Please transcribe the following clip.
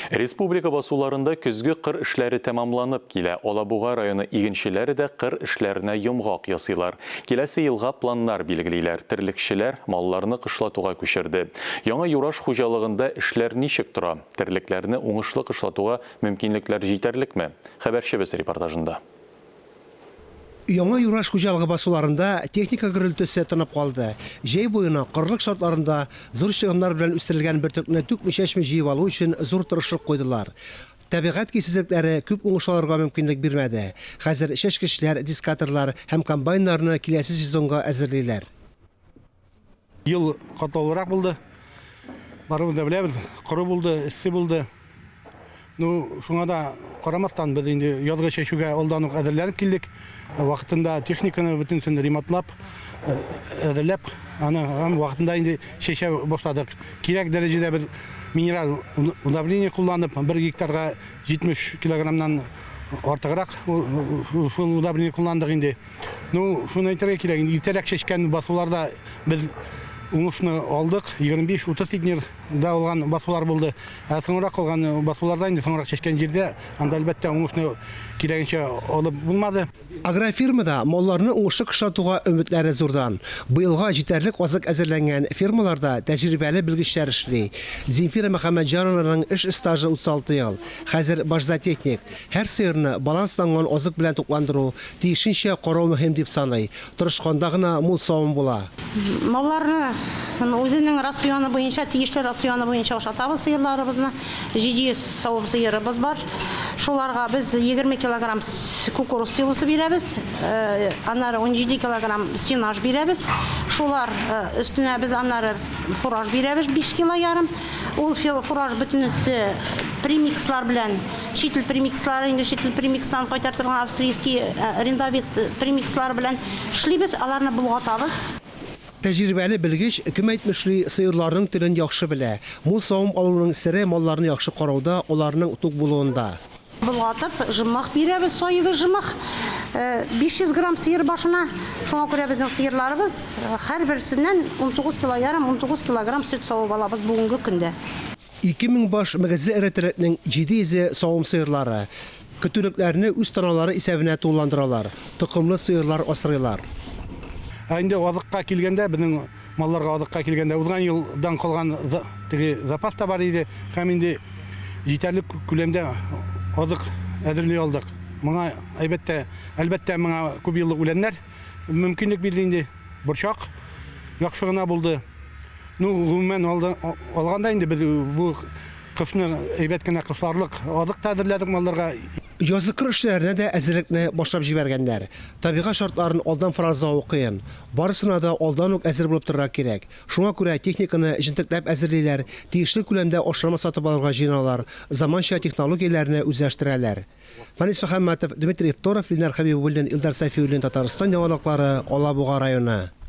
Республика басуларында көзге кыр эшләре тәмамланып килә. Алабуга районы игенчеләре дә кыр эшләренә йомгак ясыйлар. Киләсе елга планнар билгелиләр. Терлекчеләр малларны кышлатуга күчерде. Яңа Юраш хуҗалыгында эшләр ничек тора? Терлекләрне уңышлы кышлатуга мөмкинлекләр җитәрлекме? Хәбәрчебез репортажында. Яңа Юраш хуҗалыгы басуларында техника гөрелтесе тынып калды. Җәй буена корылык шартларында зур чыгымнар белән үстерелгән бөртекне түкми-чәчми җыеп алу өчен зур тырышлык куйдылар. Табигать көйсезлекләре күп уңыш алырга мөмкинлек бирмәде. Хәзер чәчкечләр, дискаторлар һәм комбайннарны киләсе сезонга әзерлиләр. Ел катлаулырак булды. Барыбыз да беләбез, коры булды, эссе булды. Ну, шуңа да карамастан без инде язгы чәчүгә алдан ук әзерләнеп килдек. Вакытында техниканы бөтенесен ремонтлап, э, әзерләп, аны һәм вакытында инде чәчә башладык. Кирәк дәрәҗәдә без минераль удобрение кулланып, бер гектарга 70 килограммнан артыграк шул удобрение кулландык инде. Ну, шуны әйтергә кирәк, инде иртәрәк чәчкән басуларда без уңышны алдык, 25-30 центнер да алган басулар булды. Ә соңрак калган басуларда инде соңрак чәчкән җирдә анда әлбәттә уңышны кирәгенчә алып булмады. Агрофирмада малларны уңышлы кышлатуга өметләре зурдан. Быелга җитәрлек азык әзерләнгән, фермаларда тәҗрибәле белгечләр эшли. Земфира Мөхәммәтҗанованың эш стажы 36 ел. Хәзер баш зоотехник. Һәр сыерны балансланган азык белән тукландыру, тиешенчә карау мөһим дип саный. Тырышканда гына мул савым була. Малларны үзенең рационы буенча, тиешле рационы буенча ашатабыз сыерларыбызны. 700 савым сыерыбыз бар. Шуларга без 20 килограмм кукуруз силосы бирәбез. Аннары 17 килограмм сенаж бирәбез. Шулар өстенә без аннары фураж бирәбез 5 кило ярым. Ул фураж бөтенесе премикслар белән Чит ил премикслары, инде чит ил премикстан кайтартылган австрийский рендавит премикслары белән эшлибез, аларны болгатабыз. Тәҗрибәле белгеч, кем әйтмешли, сыерларның телен яхшы белә. Мул савым алуның сере малларны яхшы карауда, аларның тук булуында. Болгатып, жмых бирәбез, соевый жмых, 500 грамм сыер башына. Шуңа күрә безнең сыерларыбыз һәрберсеннән 19 кило ярым, 19 килограмм сөт савып алабыз бүгенге көндә. 2000 баш мөгезле эре терлекнең 700-е савым сыерлары. Көтүлекләрне үз таналары исәбенә тулыландыралар, токымлы сыерлар асрыйлар. Ә инде азыкка килгәндә, безнең малларга азыкка килгәндә, узган елдан калган теге запас та бар иде һәм инде җитәрлек күләмдә азык әзерли алдык. Моңа, әлбәттә, әлбәттә, моңа күп еллык үләннәр мөмкинлек бирде инде. Борчак яхшы гына булды. Ну, гомумән алганда инде без бу кышны әйбәт кенә кышларлык азык та әзерләдек малларга. Язгы кыр эшләренә дә әзерлекне башлап җибәргәннәр. Табигать шартларын алдан фаразлавы кыен. Барысына да алдан ук әзер булып торырга кирәк. Шуңа күрә техниканы җентекләп әзерлиләр, тиешле күләмдә ашлама сатып алырга җыеналар, заманча технологияләрне үзләштерәләр. Фәнис Мөхәммәтов, Дмитрий Второв, Ленар Хәбибуллин, Илдар Сәфиуллин, Татарстан яңалыклары, Алабуга районы.